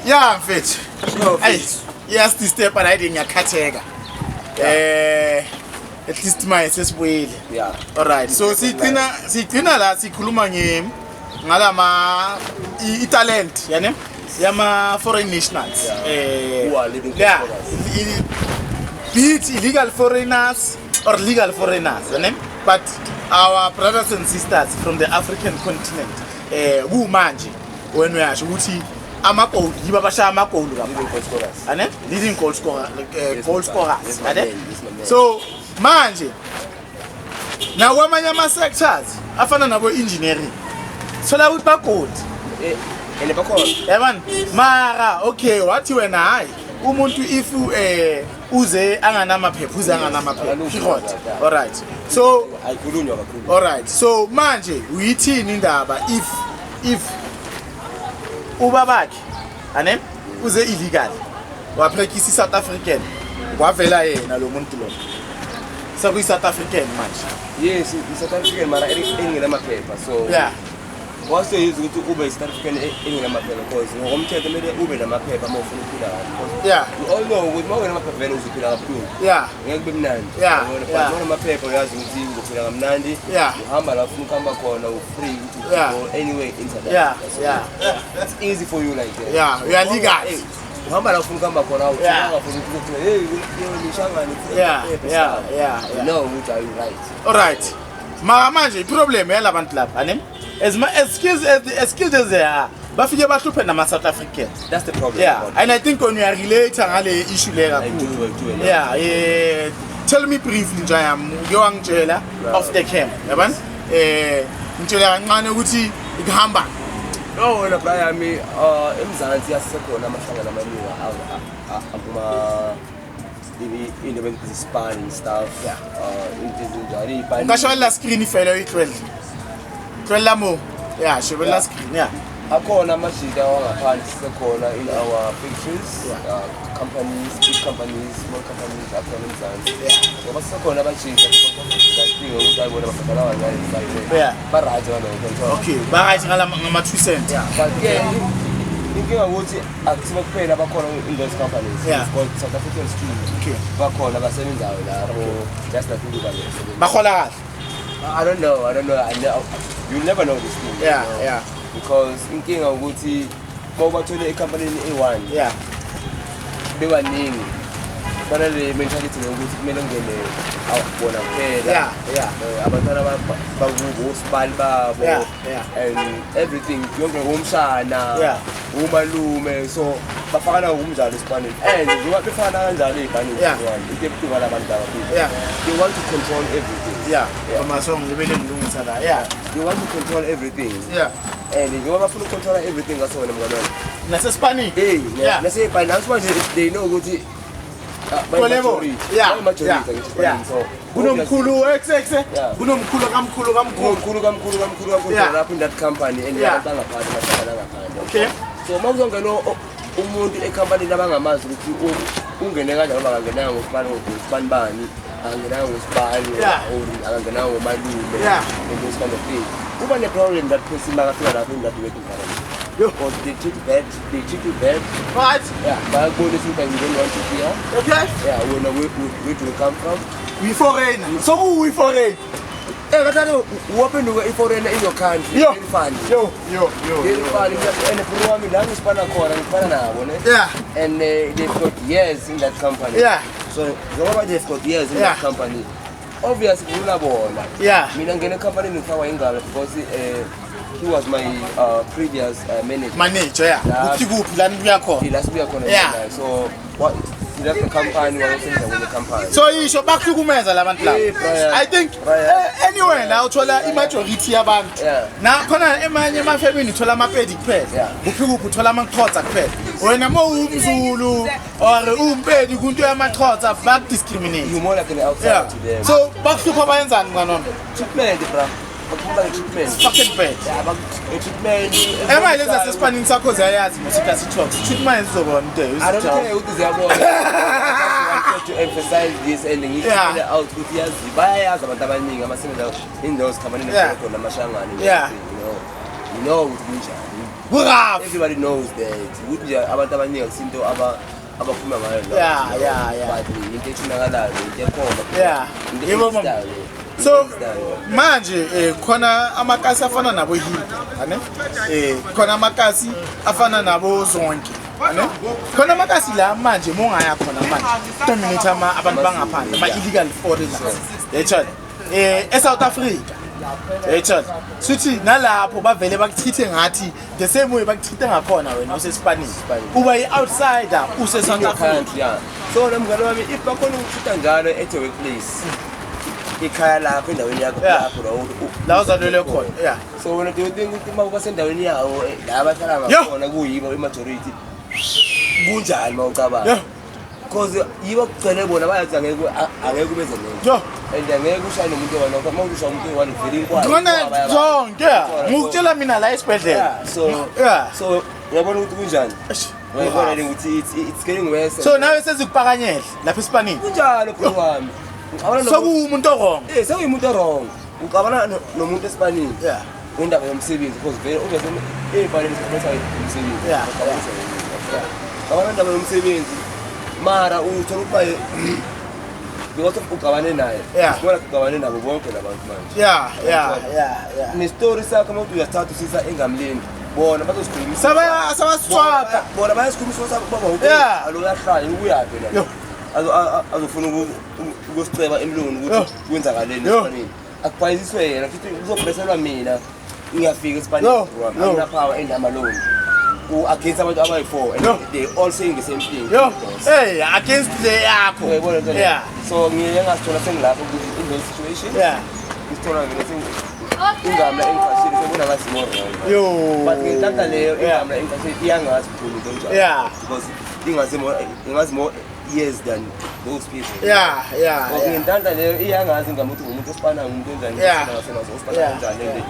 Ya mfethu. Sure, Ayi, mfethu. iyasi-disturb la idea, ngiyakhatheka. At least manje sesibuyile. Alright. So sigcina la sikhuluma nge ngalama i-talent, yani yama foreign nationals. Who are living goal scorers. Be it illegal foreigners or legal foreigners, yani? But our brothers and sisters from the African continent, kumanje wena uyasho ukuthi amagoli yibo abashaya amagoli kakhulu. Leading goal scorers. Ane? Leading goal scorer, like, Yes, goal my scorers. Yes, my Ane? man. Yes, my man. So manje nakwamanye ama-sectors afana nabo engineering, thola ukuthi bagodi. And bakhona. Yabona, mara okay, wathi wena hayi, umuntu if uze anganamaphepha, uze anganamaphepha, Akalungi. period. Alright, so Ayikhulunywa kakhulu. Alright, so manje uyithini indaba if ubabakhe ane uze illegal, wapractice i-South African, kwavela yena lo muntu lo sekuyi-South African manje? Yes, i-South African mara engenamaphepha, so waseyizwa ukuthi ube i-South African engenamaphepha, because ngokomthetho kumele ube namaphepha uma ufuna ukuphila kahle, because we all know ukuthi uma ungenamaphepha vele uzophila kabuhlungu, ngeke kube mnandi. Yabona? But uma unamaphepha uyazi ukuthi uzophila kamnandi, uhamba la ufuna ukuhamba khona, u-free ukuthi go anywhere in South Africa. So it's easy for you like that. Yeah, you are legal. Hey, uhamba la ufuna ukuhamba khona, awuthanga ukuthi uzothi, "Hey, nishangane," you know ukuthi are you right. Alright, mara manje iproblem yalabantu lapha ane, as skilled as they are, bafike bahluphe nama-South Africans. That's the problem. Yeah, and I think when you are relate ngale issue le I kakhulu. do, I do. Yeah, tell me briefly nje yami, uke wangitshela off the camp, yabona, ngitshela kancane ukuthi ikuhamba. No, wena bra yami, eMzansi yasekhona amahlangano amaningi akuma into bezispan and stuff. Into ezinjalo, iy'pani. Nka shebella screen fela, uyitlwelle, tlwella mo, ya, shebella screen, ya. Akhona amajita wangaphandle sekhona in our factories, companies, big companies, small companies akhona eMzansi. Ngoba sekhona abajita bafika ukuthi ayibona babhadala kancane inside. Ba-right ngalokho. Okay, ba-right ngama-2 cent. Yeah, but ke inkinga ukuthi akusibo kuphela abakhona in those companies. We've got South Africans too. Bakhona abasebenzayo lapho. Just like ukuba nje. Bahola kahle? I don't know. I don't know. I know. You'll never know this thing. You know? Because inkinga ukuthi uma ubathole ecompanyini eyi-one bebaningi, banale mentality yokuthi kumele ngene bona kuphela. Abantwana bakubo, osibali babo and everything yonke, umshana, umalume, so bafakana ngokumnjalo esipanini, and njengoba befakana kanjalo ey'panini, into ebuhlungu ngalabantu laba, they want to control everything. Yeah, so ngibele ngilungisa la, yeah. They want to control everything, and njengoba bafuna ukucontrola everything ngasona, mngani wami, nasesipanini. Hey, nasey'panini naso manje they know ukuthi Kolebo. bayi-majority. Bayi-majority, angisho, so Kunomkhulu exe kunomkhulu kamkhulu kamkhulu. Kamkhulu kamkhulu kamkhulu kamkhulu lapho in that company, and abantu angaphandle bahlala ngaphandle. So uma kuzongena umuntu ekhampanini abangamazi ukuthi ungene kanjani, ngoba akangenanga ngosibani, ngosibani bani, akangenanga ngosibani or akangenanga ngomalume and those kind of things, kuba ne-problem that person makafika lapho in that work environment. Yo. Because they treat you bad, they treat you bad. Yeah, bayakubonisa ukuthi you don't want to be here. Yeah, wena where do you come from? We-foreigner, sokuyi-foreign. Kathale waphenduka i-foreigner in your country. Yo. Very funny. Yo yo yo. Very funny. And bro wami, la ngisipana khona, ngisipana nabo ne. And they've got years in that company. So njengoba they've got years in that company, obviously kulula bona. Mina ngene ecompany ngifakwa ingalo because he was my previous manager. Manager, yeah. Kuphi kuphi la nibuya khona? La sibuya khona. So what, he left the company, wayosebenza kwenye company. So isho bakuhlukumeza labantu laba. Eh, Brian. I think Brian. anyway la uthola i-majority yabantu. Na khona emanye emafemini uthola amaPedi kuphela. Kuphi kuphi uthola amaXhosa kuphela. Wena uma uwumZulu or uwumpedi kunto yamaXhosa, bakudiscriminate. You more like an outsider to them. So bakuhlupha, bayenzani, mngani wami? Treatment, bra. Bakuhlupha nge-treatment. Fucking bad. Yeah, nge-treatment. Ema lezi zasesipanini sakho ziyayazi musika si-talk. Treatment izobona into. I don't care ukuthi ziyabona. I just wanted to emphasize this and ngikhiphe out ukuthi yazi bayayazi abantu abaningi abasebenza in those companies, khona amashangane and everything, you know. You know ukuthi kunjani. Ku-rough. Everybody knows that ukuthi nje abantu abaningi akusinto abakhuluma ngayo la. Yeah. But into ethinakalayo, into ekhona. Yeah. Into Yebo, mama. ezistayo, into So ezistayo. manje khona amakasi afana nabo Hilda, ane? Khona amakasi afana nabo Zonke. Ane? Khona amakasi la manje mongaya khona manje. Dominate ama abantu bangaphandle, ama illegal foreigners. Yetshona. eSouth Africa. Yetshona. Sithi nalapho bavele bakuchithe ngathi the same way bakuchithe ngakhona wena useSpanish. Uba i-outsider use In South your Africa. country, yeah. So mngani wami, if bakhona ukuchitha njalo at your workplace, ikhaya lakho, endaweni yakho, lapho la La uzalelwe khona. Yeah. So wena do you think ukuthi uma ubasendaweni yawo, la abahlala Yo. ngakhona kuyibo i-majority, kunjani uma ucabanga? Yo. Because yibo kugcwele bona, bayazi angeke ubeze lento. Yo. And angeke ushaye nomuntu oyi-one, uma ushaya umuntu oyi-one uvele inkwali. Khona zonke. Khona, Ngikutshela mina la esibhedlela. Yeah, so Yeah. so uyabona ukuthi kunjani? Eish. Uyabona le ukuthi it's getting worse. So nawe sezikupakanyela lapha esipanini. Kunjalo bro wami. Ngicabana Sekuwumuntu o-wrong. Sekuyimuntu o-wrong. Ucabana nomuntu esipanini. Yeah. Ngendaba yomsebenzi, because vele obviously ey'fanele sikubetha umsebenzi. Ucabana indaba yomsebenzi. Mara uthola ukuba because of ucabane naye. Yeah. Sibona ucabane nabo bonke labantu manje. Yeah. Nestori sakho uma uyasithatha usisa engamleni. Bona bazosikhulumisa. Saba sabaswapa. Bona bayasikhulumisa sabo baba ukuthi Yeah. alo uyahlala uyaphi la. Yo. Azofuna ukusiceba emlungwini Yo. ukuthi kwenzakaleni Yo. esipanini. Akubhayisiswe yena futhi kuzopreselwa mina. Ngiyafika esipanini Yo. bro wami. Yo. Angina power and I'm alone. Against abantu abayi-4 and Yo. they all saying the same thing. Yo. Hey, against the yakho. Uyayibona lento leyo? Yeah. So ngiye ngasithola sengilapho in those situation. Yeah. Ngisithola vele ingamla engiqashile sebona ngathi more wrong. Yo. But ngenhlanhla leyo Yeah. ingamla engiqashile iyangazi mkhulu into enjalo. Yeah. Because ingazi more years than those people. Yeah. But Yeah. ngenhlanhla leyo iyangazi ingama ukuthi ngumuntu osipana, ngumuntu onjani, Yeah. osipana Yeah. kanjani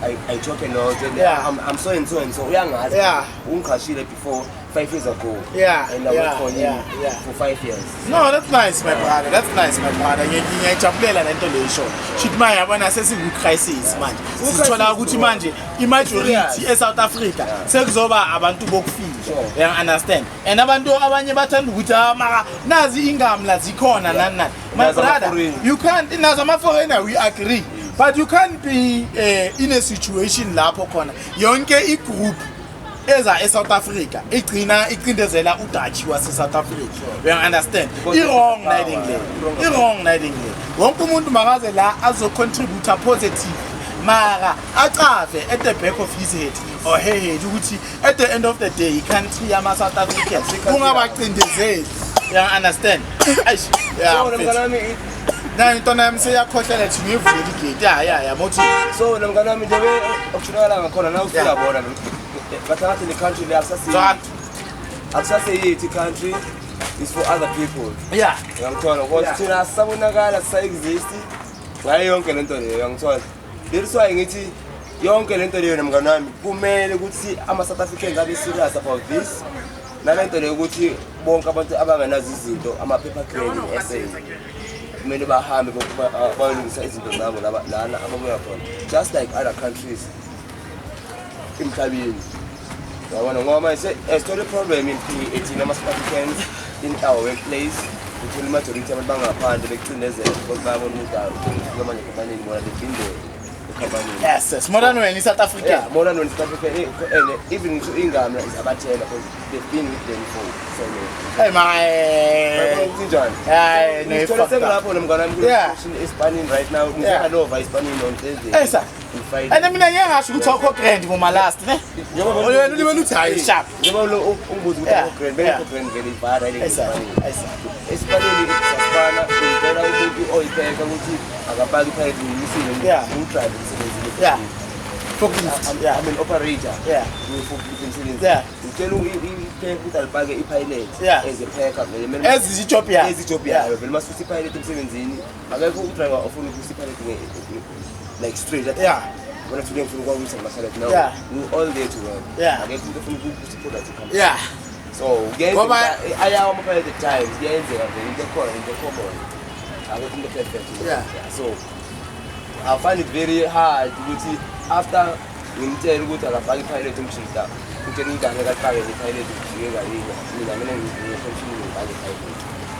and I talk a lot and Yeah. I'm so and so and so uyangazi. Yeah. Ungiqashile before 5 years ago. Yeah, And I worked for him yeah. for 5 years. No, that's nice my brother. That's nice my brother. Ngiyajabulela lento leyo isho. Shithi manje yabona sesiku crisis manje. Sithola ukuthi manje i-majority Serious. eSouth Africa Yeah. sekuzoba abantu bokufika. Sure. You understand? And abantu abanye bathanda ukuthi ah mara nazi ingamla zikhona nani nani. My Nazo brother, ama-foreigner. you can't nazo ama-foreigner we agree. But you can't be in a situation lapho khona yonke i-group eza eSouth Africa igcina icindezela uDutch wase South Africa. You understand? Because I-wrong of the power, niding le. yeah. I-wrong niding le. Wonke umuntu makaze la azo-contribute positive. Mara acave at the back of his head or her head ukuthi at the end of the day i-country yama South Africans ungabacindezeli. You understand? Eish, yeah. So mfethu. mngani wami Nayo intwana yami seyakhohlela thi ngiyivulele igate. Yeah, mothi. So mngani wami nje okushonakala ngakhona na Yeah. usuyabona bathi le country le Zwa. akusaseyethu country is for other people. Yeah. Uyangithola because Yeah. thina asisabonakala sisa-exist ngayo yonke lento leyo uyangithola. That why ngithi yonke lento leyo mngani wami kumele ukuthi ama-South Africans abe serious about this. Nalento leyo ukuthi bonke abantu abangenazo izinto ama-paper grade in SA kumele bahambe bayolungisa izinto zabo lana ababuya khona just like other countries emhlabeni. Uyabona ngoba manje sithole problem in thina ama-South Africans in our workplace uthola i-majority abantu bangaphandle bekucindezela because bayabona ukuthi hayi ufika manje ekhampanini bona they've been there ekhampanini. Yes. More than when in South Africa. Yeah, more than when South Africa, and even ngisho ingamla is abathela because they've been with them for so long. Hey my. Uyabona ukuthi njani? Hayi, no, Ngithola fucked up. sengilapho nomngane wami kule Yeah. situation esipanini right now. Yeah. Ngisalova esipanini on Thursday. Hey sir. And Friday. And mina ngeke ngasho ukuthi awukho grand ngoma last ne. Njengoba Wena ulibele uthi hayi sharp. Njengoba lo ungibuza ukuthi Yeah. awukho grand, Yeah. bengekho grand vele ivara ile Hey sir. esipanini. Hey sir. Esipanini sasifana ngicela umuntu oyipheka ukuthi akapaki iphayiphi ngimisile Yeah. ngiwudrive emsebenzini. Yeah. Forklift. Yeah. I'm an operator. Yeah. Ngiyi-forklift emsebenzini. Yeah. Ngicela ipheka ukuthi alipake i-pilot Yeah. as a packer vele kumele As ijob yakhe. As ijob yayo vele masusa i-pilot emsebenzini akekho udriver ofuna ukusa i-pilot like straight athi, Yeah. Wena today ngifuna ukwawisa ngama-pilot now. Yeah. We all there to work. Yeah. Akekho umuntu ofuna ukusa i-product company. Yeah. So kuyenzeka Ngoba- ayawa ama-pilot at times kuyenzeka vele into ekhona into ecommon. Akekho into perfect. Yeah. So I find it very hard ukuthi after Ngimtshela ukuthi akafake i-pilot umjita. Ngitshela ukuthi angeke afake i-pilot ujike kayini. Mina mina ngisemshinini ngifake i-pilot.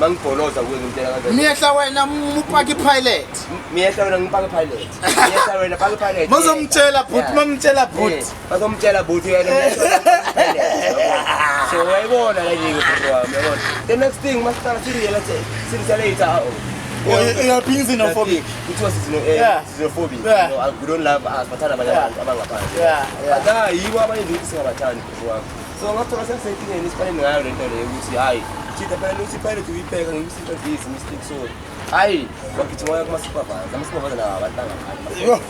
Mangibholoza kuye ngimtshela kanjani. Miyehla wena mupaka i-pilot. Miyehla wena ngipaka i-pilot. Miyehla wena paka i-pilot. Bazomtshela bhuti, mamtshela bhuti. Bazomtshela bhuti yena. So uyayibona la nje bhuti wami uyabona. The next thing masiqala si-realize si-later. You're being xenophobic. Kuthiwa xenophobic. You know, we don't love us, bathanda abanye abantu abangaphandle. Yeah. But yibo abanye nje ukuthi singabathandi bhuti wami. So ngathola sekusenkingeni isifanele ngayo lento leyo ukuthi hayi chitha phela luthi pilot uyipheka ngimsipha mistake sorry. Hayi wagijima waya kuma-supervisor, ama-supervisor nawo abantu angaphandle. Yo.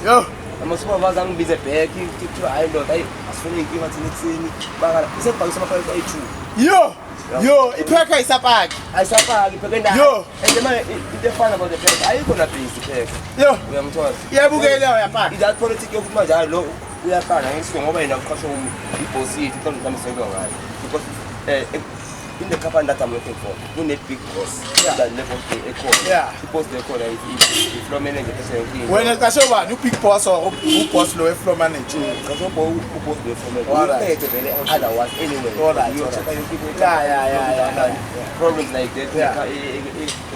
Yo. Ama-supervisor angibize back kuthiwa hayi ndoda hayi asifune inkinga thina ekuseni. Bakala isebhakisa ama-pilot ayi-2. Yo. Yo, iphekha isapaki. Ayisapaki iphekha endawo. Yo. And manje into efana about the phekha ayikho na base iphekha. Yo. Uyangithola. Iyabukela uyapaka. That politic yokuthi manje hayi lo uyafana ngisho ngoba yena uqashwe ibhosi yethu into mhlawumbe sokwa ngayo. Because in the company that I'm working for, kune big boss. Yeah. That level ekhona. Yeah. I-boss lekhona i-floor manager bese yonke into. Wena uqashwe ubani? U-big boss or u-boss lo we-floor manager? Qashwe u-boss we-floor manager. Alright. Uphethe vele otherwise anyway. Alright, You alright. check yonke into. Yeah. Problems like that Yeah.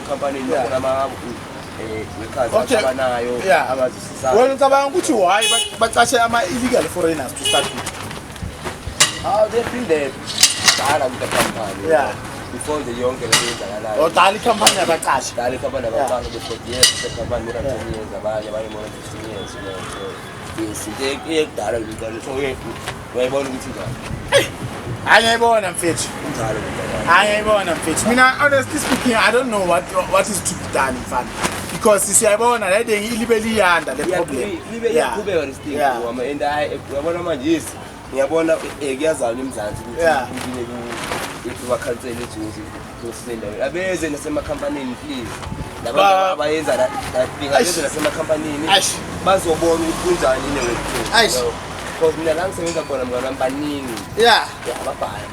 company Yeah. nama workers Okay. abanayo Yeah. abazisisayo. Wena ucabanga ukuthi why baqashe ama-illegal foreigners to start with? Ah, they've been there kudala with the company. Yeah. Before the yonke lento yenzakalayo. Or dala ikhampani yabaqashi. Dala ikhampani Yeah. abaqasha before years the company more than 10 years abanye abanye more than 15 years you know. So yes, into eyekudala le so uyayibona ukuthi njani. Hayi ngiyayibona mfethu. Kunjalo mntwana. Hayi ngiyayibona mfethu. Mina honestly speaking I don't know what is to be done mfana. Because siyayibona le thing ilibe liyanda le problem. Libe iyaqhubeka le thing Yeah. wama and I uyabona manje yes ngiyabona kuyazalwa eMzansi ukuthi Yeah. ukuthi bakhansele ejuzi kusendaweni abeze nasemakhampanini please labantu abayenza that thing abeze nasemakhampanini Eish. bazobona ukuthi kunjani in a workplace Eish. because mina la ngisebenza khona mngani wami baningi Yeah. yeah ababhala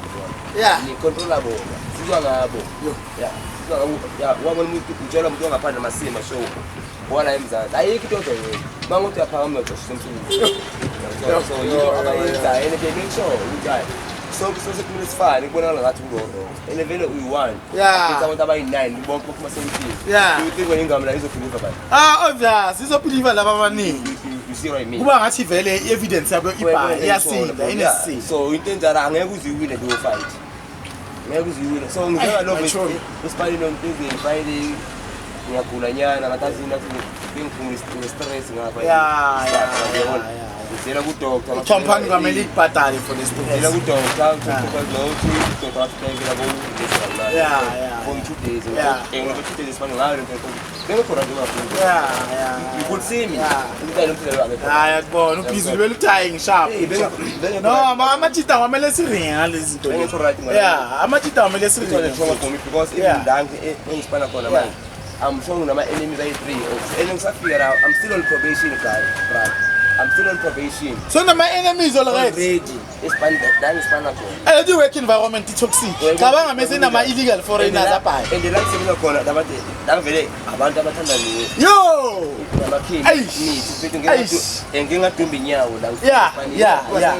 Yeah. ni-controla bona sizwa ngabo Yo. yeah sizwa ngabo yeah wabona umuntu utshela umuntu ongaphandle masima show wala eMzansi ayikho into ozoyenza uma nguthi uyaphakama uyoxosha emsebenzini so yinto abayenzayo and they make sure ukuthi hayi sonke sekumele sifane kubonakala ngathi kulo and vele uyi-one Yeah. Uphethe abantu abayi-9 bonke baphuma same Yeah. you think wena ingami la izobhiliva bani Ah obvious izobhiliva laba abaningi. you see what I mean Kuba ngathi vele i-evidence yabo ibha iyasinda inesisindo. so into enjalo angeke uze uyiwine leyo fight ngeke uze uyiwine so ngibeka lo Mature. esipalini nontezeni Friday ngiyagula nyana ngathi azini athi bengiphumule nge-stress ngapha Yeah, yeah, Uyabona? yeah, yeah. Ngizela ku-doctor Ikhampani kwamele ikubhadale for the Ngizela stress. ku-doctor Yeah. udoctor wathi bo Yeah, yeah. for 2 days Yeah. ngoba 2 days sifane ngayo lento bengekho right ngafundi Yeah, yeah. you could see me Yeah. umntana umntana wakhe Hayi akubona ubhizi libele uthi hayi ngisharp. Hey, No, amajita kwamele siringe ngalezi zinto. Bengekho right ngale. Yeah, amajita kwamele Ithole siringe. trauma for me because Yeah. even la engisipana khona Yeah. manje I'm showing nama enemies ayi-3 and ngisafika la I'm still on probation guy bro I'm still on probation So nama enemies already. already esipana la ngisipana khona And the work environment is toxic. Cabanga mase nama illegal foreigners apha. and la ngisebenza khona labantu la vele abantu abathanda ni Yo! namakhini Eish. mithi mfethu Eish. ngingadumba inyawo la Yeah, yeah, yeah.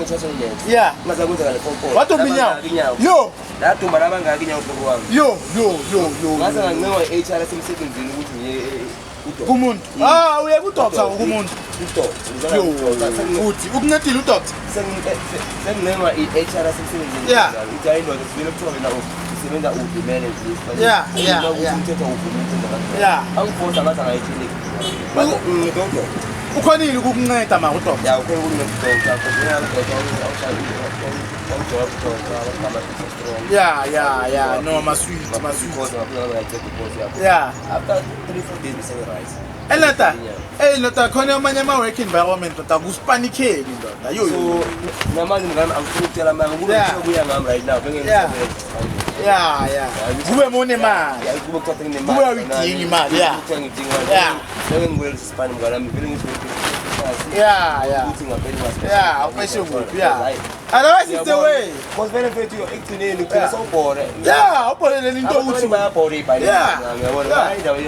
Yeah. Ngaze kwenzeka le phone call Wadumba inyawo. Yo! Ladumba labangaka inyawo bhuti wami Yo, yo, yo, yo. ngase ngancengwa i-HR esemsebenzini ukuthi ngiye udoctor Kumuntu. Ah, uye kudoctor kumuntu. Udoctor Yo, uthi ukuncedile udoctor. Sengincengwa i-HR esemsebenzini Yeah. ithi hayi ndoda sivele kuthiwa wena usebenza uvumele nje Yeah, yeah, ukuthi yeah. umthetho awuvumi ukuthi Yeah. angifosa ngathi angayikliniki but ngidoctor Ukhonile ukukunceda ma udoctor. ya ukhona ukunceda udoctor awujoba udoctor abagama testosterone Yeah. No, ma sweet, ma sweet. because ngafuna ngayiceda ikhosi yakho Yeah. after 3-4 days bese-right Elata. Hey ndoda khona amanye ama work environment ndoda kuspanikeli ndoda. Yo so yo. namanje mngani angifuni ukutshela manga kube Yeah. kuya ngami right now Yeah. Yeah, yeah. Kube monemali. Yeah, kube kuthatha nginemali Kube awuyidingi imali, yeah. kuthiwa ngidinga imali Yeah. ngeke ngibuyele sisipani mngani wami vele ngithi Yeah, yeah. ukuthi ngapele Yeah, uqeshe kuphi, yeah. Otherwise it's the way. Because vele mfethu ekugcineni ugcina Yeah. sewubhore Yeah, ubholele into ukuthi ukuthi bayabhora ibhayibheli Yeah. ngiyabona Yeah. hayi indawo